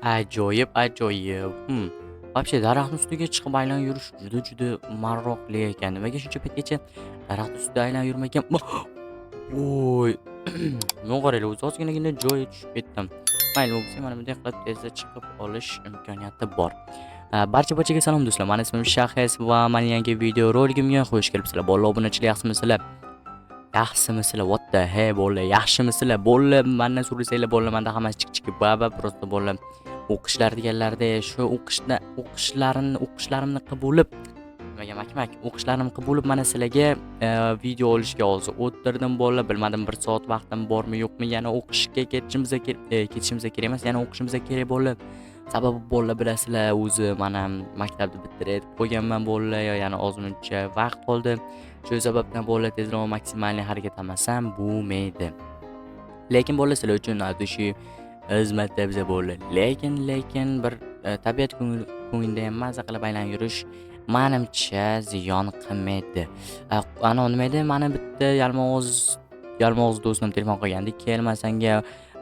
Ajoyib, ajoyib. Вообще daraxt ustiga chiqib aylanib yurish juda-juda maroqli ekan. Nimaga shuncha paytgacha daraxt ustida aylanib yurmagan? Voy! Buni qaranglar, o'zi ozginagina joyi tushib ketdim. Mayli, bo'lmasa mana bunday qilib tezda chiqib olish imkoniyati bor. Barcha barchaga salom, do'stlar. Mani ismim Shahes va mani yangi video roligimga xush kelibsizlar. Bolalar, obunachilar, yaxshimisizlar? Yaxshimisizlar? What the hell, bolalar, yaxshimisizlar? Bolalar, mandan so'rasanglar, bolalar, manda hammasi chik-chiki baba, просто bolalar o'qishlar deganlarida shu o'qishda o'qishlarimni qilib bo'lib, nimaga mak-mak, o'qishlarimni qilib bo'lib, mana sizlarga video olishga hozir o'tirdim, bolalar. Bilmadim, 1 soat vaqtim bormi, yo'qmi, yana o'qishga ketishimiz kerak emas, yana o'qishimiz kerak, bolalar. Sababi, bolalar, bilasizlar, o'zi mana maktabni bitirib qo'yganman, bolalar, yana ozmuncha vaqt qoldi. Shu sababdan, bolalar, tezroq максимальный harakat qilmasam bo'lmaydi. Lekin, bolalar, sizlar uchun от души xizmatda biza, bolalar. Lekin bir tabiat ko'nglida ham maza qilib aylanib yurish manimcha ziyon qilmaydi. Anavi nima edi? Mani bitta yalmog'iz do'stim telefon qilgandi. "Kel, man senga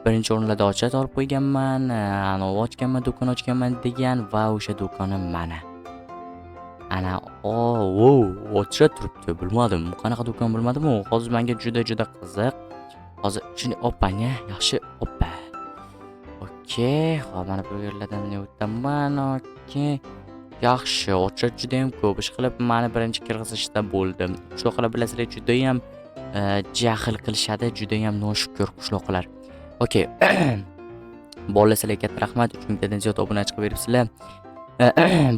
birinchi o'rinlarda ochat olib qo'yganman, anavi ochganman, do'kon ochganman", degan va o'sha do'konim mana. Ana, o, ocha turibdi. Bilmadim. Qanaqa do'kon, bilmadim-u. Hozir menga juda-juda qiziq. Hozir shuni oppa-nya, yaxshi, oppa. Okey, hop, mana bu yerlardan o'taman. Okey. Yaxshi, ocha juda ham ko'p. Ishqilib mani birinchi kirgizishda bo'ldi. Qishloqlar, bilasizlar, judayam jahl qilishadi, judayam noshukur qishloqlar. Okey. Bolalar, sizlarga katta rahmat. 3000 tadan ziyod obunachi qilib beribsizlar.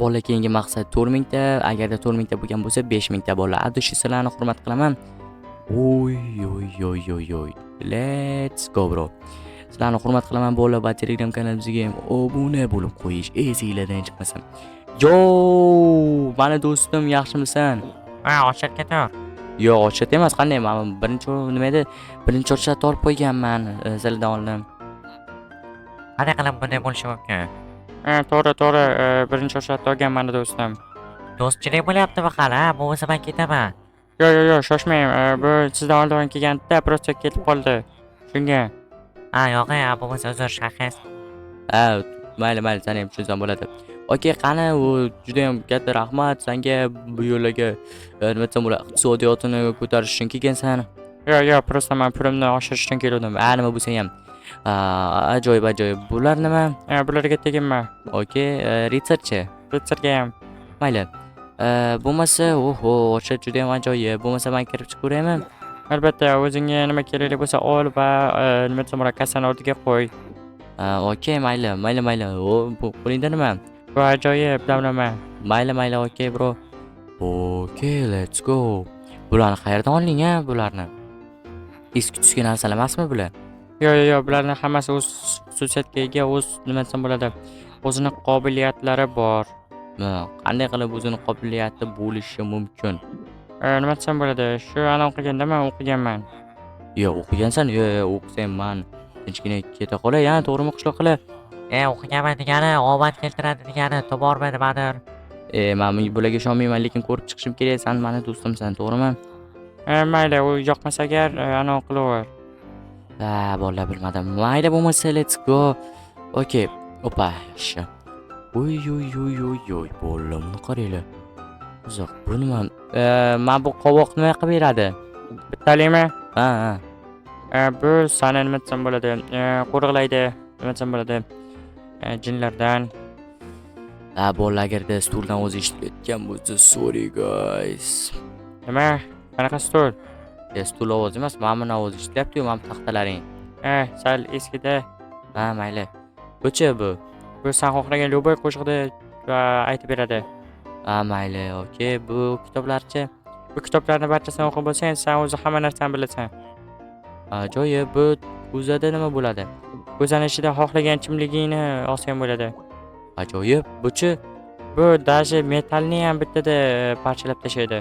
Bolalar, keyingi maqsad 4000 ta. Agarda 4000 ta bo'lgan bo'lsa, 5000 ta, bolalar. От души sizlarni hurmat qilaman. Oy, oy, oy, oy, oy. Let's go, bro. Sizlarni hurmat qilaman, bolalar, va Telegram kanalimizga ham obuna bo'lib qo'yish esinglardan chiqmasin. Yo, mani do'stim, yaxshimisan? Ha, ochatga tur. Yo'q, ochat emas, qanday? Men birinchi nima edi? Birinchi ochatni olib qo'yganman sizlardan oldin. Qanday qilib bunday bo'lishi mumkin? Ha, to'g'ri, to'g'ri, birinchi ochatni olgan mani do'stim. Do'stchilik bo'lyaptimi hali, ha? Bo'lmasa men ketaman. Yo'q, yo'q, yo'q, shoshmang. Bu sizdan oldin kelganda просто ketib qoldi. Shunga. Ha, yo'q, ha, bo'lmasa uzr, Shahes. Ha, mayli, mayli, seni ham tushunsam bo'ladi. Okey, qani, u juda ham katta rahmat senga bu yo'lga nima desam bo'ladi, iqtisodiyotini ko'tarish uchun kelgansan. Yo'q, yo'q, просто man pulimni oshirish uchun kelgandim. Ha, nima bo'lsa ham. Ajoyib, ajoyib. Bular nima? Bularga teginma. Okey, ritsarchi. Ritsarga ham. Mayli. Bo'lmasa, oho, ochat juda ham ajoyib. Bo'lmasa men kirib chiqaveraymi? Albatta, o'zingga nima kerakli bo'lsa ol va nima desam bo'ladi, kassani oldiga qo'y. Okey, mayli, mayli, mayli. O, bu qo'lingda nima? Bu ajoyib damlama. Mayli, mayli, okey, bro. Okey, let's go. Bularni qayerdan olding, a, bularni? Eski tuski narsalar emasmi bular? Yo'q, yo'q, yo'q, bularni hammasi o'z xususiyatga ega, o'z, nima desam bo'ladi, o'zini qobiliyatlari bor. Ha, qanday qilib o'zini qobiliyati bo'lishi mumkin? Nima desam bo'ladi, shu anavi qilganda man o'qiganman. Yo'q, o'qigansan? Yo'q, yo'q, o'qisang man tinchgina keta qolay, a, to'g'rimi, qishloqlar? E, o'qiganman degani omad keltiradi degani, to'g'rimi nimadir? E, man bularga ishonmayman, lekin ko'rib chiqishim kerak. San mani do'stimsan, to'g'rimi? Mayli, u yoqmasa agar anavi qilaver. Ha, bolalar, bilmadim. Mayli, bo'lmasa let's go. Okey. Opa, yaxshi. Oy, oy, oy, oy, oy, bolalar, buni qaranglar. Qiziq, bu nima? Mana bu qovoq nima qilib beradi? Bittalikmi? Ha. Bu sani, nima desam bo'ladi, qo'riqlaydi, nima desam bo'ladi, jinlardan. Ha, bolalar, agarda stuldan o'zi eshitilayotgan bo'lsa, sorry, guys. Nima? Qanaqa stul? E, stul ovozi emas, mana buni ovozi eshitilyapti-yu, mana bu taxtalaring. Sal eskida. Ha, mayli. Buchi bu? Bu san xohlagan любой qo'shiqni aytib beradi. Ha, mayli, okey. Bu kitoblarchi? Bu kitoblarni barchasini o'qib bo'lsang, san o'zi hamma narsani bilasan. Ajoyib, bu ko'zada nima bo'ladi? Ko'zani ichida xohlagan ichimligingni olsang bo'ladi. Ajoyib, buchi? Bu даже metallni ham bittada parchalab tashlaydi.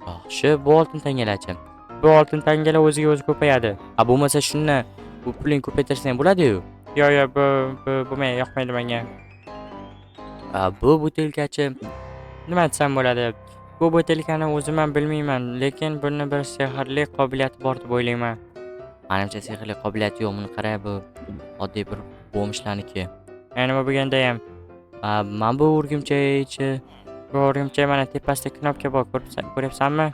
Yaxshi, bu oltin tangalarchi? Bu oltin tangalar o'ziga o'zi ko'payadi. A, bo'lmasa shuni bu pulingni ko'paytirsang bo'ladi-yu. Yo'q, yo'q, bu bo'lmaydi, yoqmaydi menga. A, bu butilkachi? Nima desam bo'ladi? Bu butilkani o'zim ham bilmayman, lekin buni bir sehrli qobiliyati bor deb o'ylayman. Manimcha, sehrli qobiliyati yo'q. Buni qara, bu oddiy bir бомж larniki. Nima bo'lganda ham. Mana bu o'rgimchakchi? Bu o'rgimchak mana tepasida knopka bor, ko'ryapsanmi?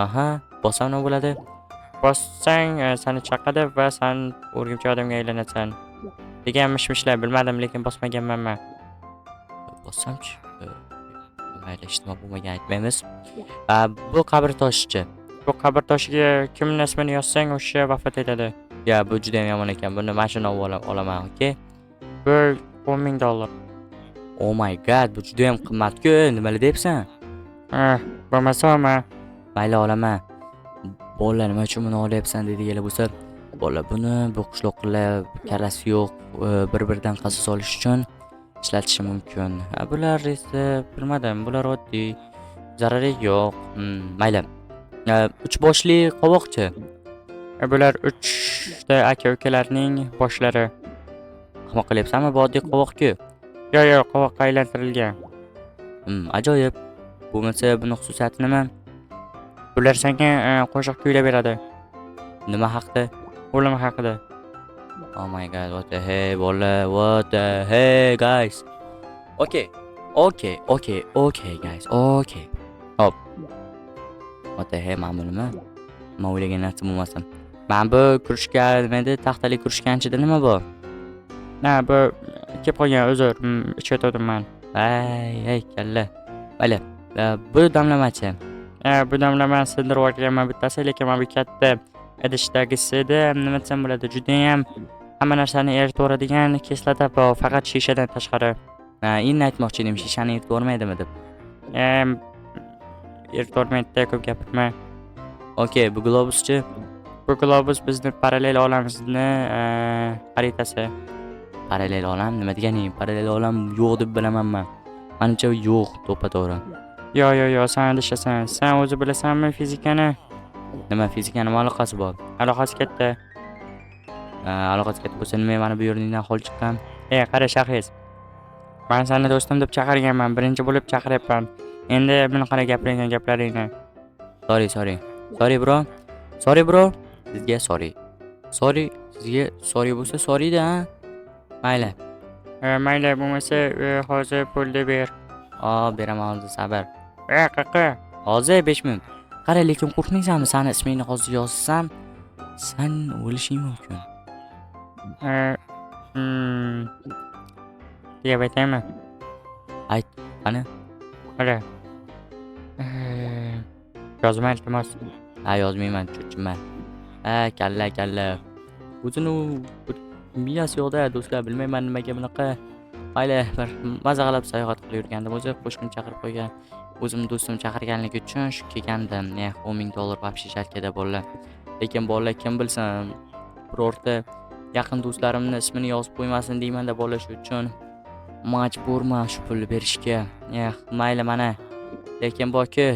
Aha, bossam nima bo'ladi? Bossang, seni chaqadi va san o'rgimchak odamga aylanasan. Degan mish-mishlar, bilmadim, lekin bosmaganman man. Bossamchi? Mayli, hech nima bo'lmagan aytmaymiz. Bu qabr toshichi. Bu qabr toshiga kimni ismini yozsang, o'sha vafot etadi. Ya, bu juda ham yomon ekan. Buni mana shuni olaman, okey? Bu 10 000 dollar. Oh my God, bu juda ham qimmat-ku. Nimalar deyapsan? Bo'lmasa olma. Mayli, olaman. Bolalar, nima uchun buni olyapsan deydiganlar bo'lsa, bolalar, buni bu qishloqlar kallasi yo'q, bir-biridan qasos olish uchun ishlatishi mumkin. Ha, bular esa bilmadim, bular oddiy, zarari yo'q. Mayli. Uch boshli qovoqchi. Bular uchta aka-ukalarning boshlari. Ahmoq qilyapsanmi? Bu oddiy qovoq-ku. Yo'q, qovoqqa aylantirilgan. Ajoyib. Bo'lmasa buni xususiyati nima? Bular senga qo'shiq kuylab beradi. Nima haqda? O'lim haqida. Oh my God, what the hey, bola, what the hey, guys. Okay, guys, okay. Hop. What the hey, mana bu nima? Man o'ylagan narsa bo'lmasin. Mana bu кружка nima edi? Taxtali кружка ni ichida nima bor? Na, bu kelib qolgan, uzr, ichayotgandim man. Ay, ay, kalla. Mayli. Bu damlamachi. Bu damlama sindirib yuborganman bittasi, lekin mana bu katta idishdagisi edi. Nima desam bo'ladi, judayam hamma narsani eritib yuboradigan kislota bor, faqat shishadan tashqari. Ha, endi aytmoqchi edim, shishani eritib yubormaydimi deb. Eritib yubormaydi, ko'p gapirma. Okey, bu globuschi? Bu globus bizni parallel olamimizni xaritasi. Parallel olam nima deganing? Parallel olam yo'q deb bilaman man. Manimcha yo'q, to'ppa-to'g'ri. Yo, sen adashasan. Sen o'zi bilasanmi fizikani? Nima, fizikani nima aloqasi bor? Aloqasi katta. Ha, aloqasi katta bo'lsa, nima mana bu yerdan hol chiqqan? Qara, Shahriz. Man seni do'stim deb chaqirganman, birinchi bo'lib chaqiryapman. Endi buni qara gapirgan gaplaringni. Sorry, sorry. Sorry, bro. Sorry, bro. Sizga sorry. Sorry, sizga sorry bo'lsa sorry-da, ha? Mayli. Mayli, bo'lmasa hozir pulni ber. O, beraman hozir, sabr. Qaqa. Hozir 5 minut. Qara, lekin qo'rqmaysanmi? Sani ismingni hozir yozsam, san o'lishing mumkin. Deb aytaymi? Ayt, qani? Qara. Yozma, iltimos. Ha, yozmayman, cho'chima. Ha, kalla, kalla. O'zini u bir miyasi yo'qda, do'stlar, bilmayman nimaga bunaqa. Mayli, bir maza qilib sayohat qilib yurgandim. O'zi qo'shnim chaqirib qo'ygan. O'zim do'stim chaqirganligi uchun shu kelgandim. Eh, 10 ming dollar вообще жалко da, bolalar. Lekin bolalar, kim bilsin, birorta yaqin do'stlarimni ismini yozib qo'ymasin deymanda bola, shu uchun majburman shu pulni berishga. Eh, mayli mana. Lekin boki,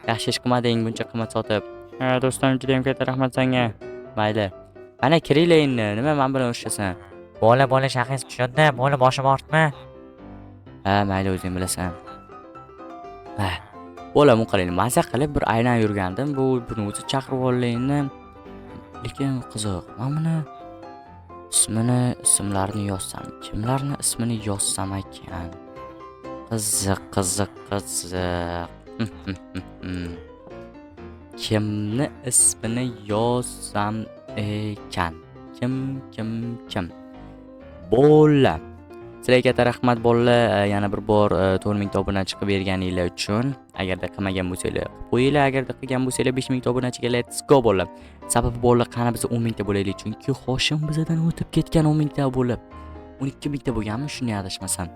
yaxshi ish qilmading buncha qimmat sotib. Ha, do'stim, juda ham katta rahmat senga. Mayli. Mana kiringlar endi. Nima men bilan urushasan? Bola, bola, Shahriz tushundi. Bola, boshim og'ritma. Ha, mayli, o'zing bilasan. Ha. Bola, bu qarang, maza qilib bir aylanib yurgandim. Bu buni o'zi chaqirib oldi endi. Lekin qiziq, mana buni ismini, ismlarini yozsam, kimlarni ismini yozsam ekan? Qiziq, qiziq, qiziq. Kimni ismini yozsam ekan? Kim, kim, kim? Bola. Sizlarga katta rahmat, bolalar, yana bir bor 4000 ta obunachi qilib berganinglar uchun. Agarda qilmagan bo'lsanglar, qilib qo'yinglar, agarda qilgan bo'lsanglar 5000 ta obunachiga let's go, bolalar. Sababi, bolalar, qani biz 10 mingta bo'laylik, chunki Hoshim bizadan o'tib ketgan 10 mingta bo'lib. 12 mingta bo'lganmi, shuni adashmasam.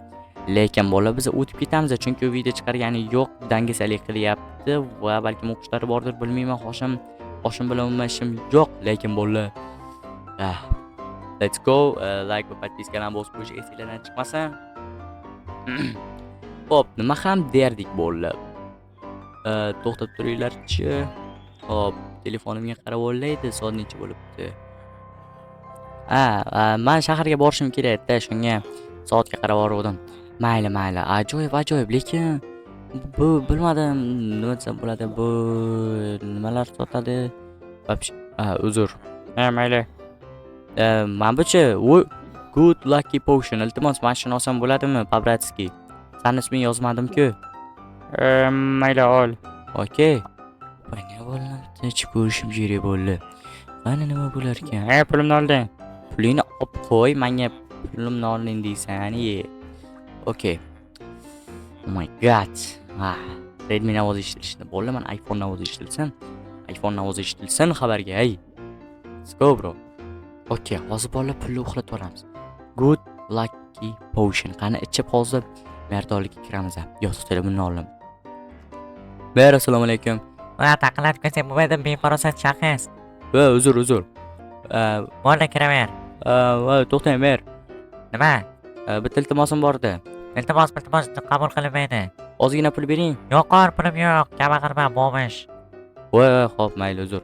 Lekin bolalar, biz o'tib ketamiz, chunki u video chiqargani yo'q, dangasalik qilyapti va balkim o'qishlari bordir, bilmayman. Hoshim bilan umuman ishim yo'q, lekin bolalar, let's go, like va подписка larni bosib qo'yish esinglardan chiqmasin. Xo'p, nima ham derdik, bolalar? To'xtab turinglarchi. Xo'p, telefonimga qarab olaydi, soat necha bo'libdi. Ha, man shaharga borishim kerak edi, shunga soatga qarab borgandim. Mayli, mayli, ajoyib, ajoyib, lekin bu bilmadim, nima desam bo'ladi, bu nimalar sotadi? Вообще, ha, uzr. Ha, mayli. Mana buchi, u Good Lucky Potion. Iltimos, mana shuni olsam bo'ladimi, по-братски? Sani isming yozmadim-ku. Mayli, ol. Okey. Voy, ne bo'ldi? Ichib ko'rishim kerak bo'ldi. Mana nima bo'lar ekan? E, pulimni olding. Pulingni olib qo'y, menga pulimni olding deysan, ye. Okey. Oh my God. Ah, Redmi ovozi eshitilishdi. Bo'ldi, man iPhone ovozi eshitilsin. iPhone ovozi eshitilsin xabarga, ey. Let's go, bro. Okey, hozir bolalar pulni uxlatib olamiz. Good Lucky Potion. Qani, ichib hozir merdonlikka kiramiz. Yo'q, to'xtanglar, buni oldim. Ber, assalomu alaykum. Va taqillatib ketsak bo'lmaydi, befarosat shaxs. Va, uzr, uzr. Bo'ldi, kiraver. Va, to'xtang, mer. Nima? Bitta iltimosim bor edi. Iltimos, iltimos qabul qilinmaydi. Ozgina pul bering. Yo'qor, pulim yo'q. Kama qilma, bo'lmish. Voy, voy, xo'p, mayli, uzr.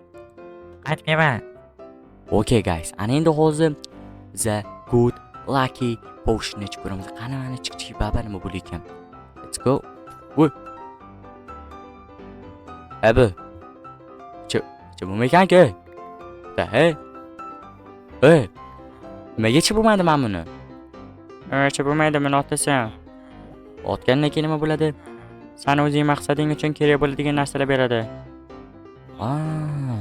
Qaytib kelma. Okay, guys. Ana endi hozir The Good Lucky Potion ichib ko'ramiz. Qani, mana chiq chiq baba nima bo'lar ekan. Let's go. Voy. Abi. Ichib bo'lmaykan-ku. Da, hey. Ey. Nimaga ichib bo'lmadi mana buni? Ichib bo'lmaydi, buni otasan. Otgandan keyin nima bo'ladi? Sani o'zing maqsading uchun kerak bo'ladigan narsalar beradi. Aa,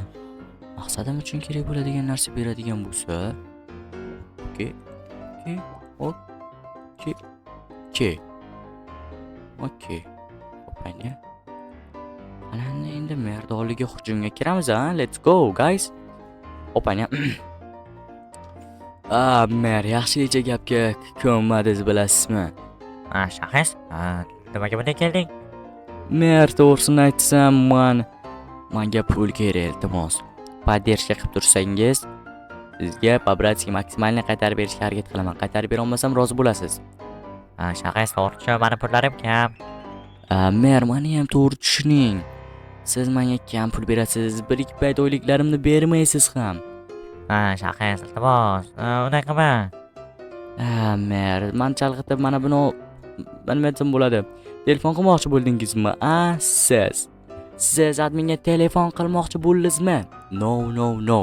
maqsadim uchun kerak bo'ladigan narsa beradigan bo'lsa. Okey. Okey. Okey. Okey. Okey. Opanya. Ana endi merdonligi hujumga kiramiz, ha? Let's go, guys. Opanya. Ah, mer, yaxshilikcha gapga ko'nmadingiz, bilasizmi? Ha, shaxs? Ha, nimaga bunday kelding? Mer, to'g'risini aytsam, manga pul kerak, iltimos. Поддержка qilib tursangiz, sizga по-братски максимально qaytarib berishga harakat qilaman. Qaytarib bera olmasam, rozi bo'lasiz. Ha, shaxs, to'g'ri, mani pullarim kam. Mer, mani ham to'g'ri tushuning. Siz menga kam pul berasiz, bir ikki payt oyliklarimni bermaysiz ham. Ha, shaxs, iltimos. Ha, unday qilma. Ha, mer, man chalg'itib mana buni nima desam bo'ladi? Telefon qilmoqchi bo'ldingizmi? A, siz. Siz adminga telefon qilmoqchi bo'ldingizmi? No, no, no.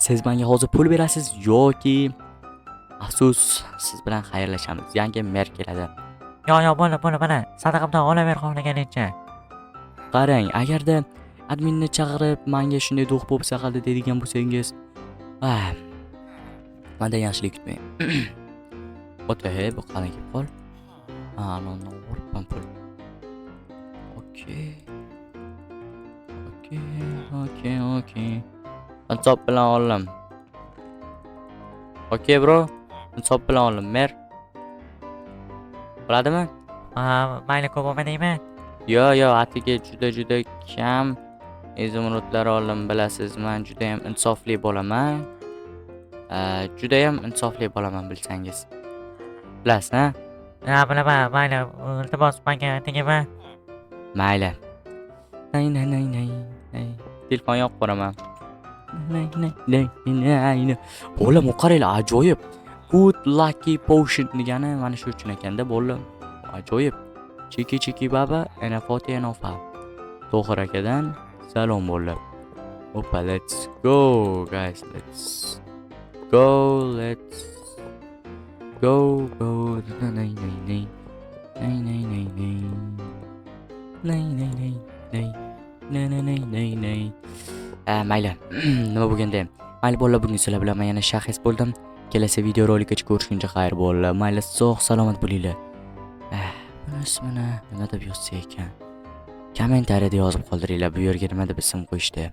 Siz menga hozir pul berasiz yoki afsus, siz bilan xayrlashamiz. Yangi mer keladi. Yo, yo, bo'ldi, bo'ldi, mana. Sadaqamdan olaver xohlaganingcha. Qarang, agarda adminni chaqirib menga shunday do'q bo'lib saqaldi deydigan bo'lsangiz, ah, mandan yaxshilik kutmang. Ota, he, bu qani kelib qol. Ha, anonni uribman pul. Okey. Okey. Insof bilan oldim. Okey, bro. Insof bilan oldim, mer. Bo'ladimi? Ha, mayli, ko'p olmadingmi? Yo, yo, atiga juda juda kam изумруд lar oldim, bilasiz, man juda ham insofli bo'laman. Juda ham insofli bo'laman, bilsangiz. Bilasiz, ha? Ha, bilaman, mayli, iltimos, menga tegma. Mayli. Nay nay nay nay nay. Telefon yoqib ko'raman. Nay nay nay nay nay. Bo'lim, qaranglar, ajoyib. Good Lucky Potion degani mana shu uchun ekanda, bo'ldi. Ajoyib. Chiki chiki baba, ana foti ana fa. To'g'ri akadan salom bo'ldi. Oppa, let's go, guys. Let's go, let's go, go. Nay nay nay. Nay nay nay nay. Nay nay nay nay. Nay nay nay nay nay. Ha, mayli. Nima bo'lganda ham. Mayli bolalar, bugun sizlar bilan men yana Shaxs bo'ldim. Kelasi video rolikgacha ko'rishguncha xayr bo'linglar. Mayli, sog' salomat bo'linglar. Ah, buni ismini nima deb yozsa ekan? Kommentariyada yozib qoldiringlar, bu yerga nima deb ism qo'yishdi.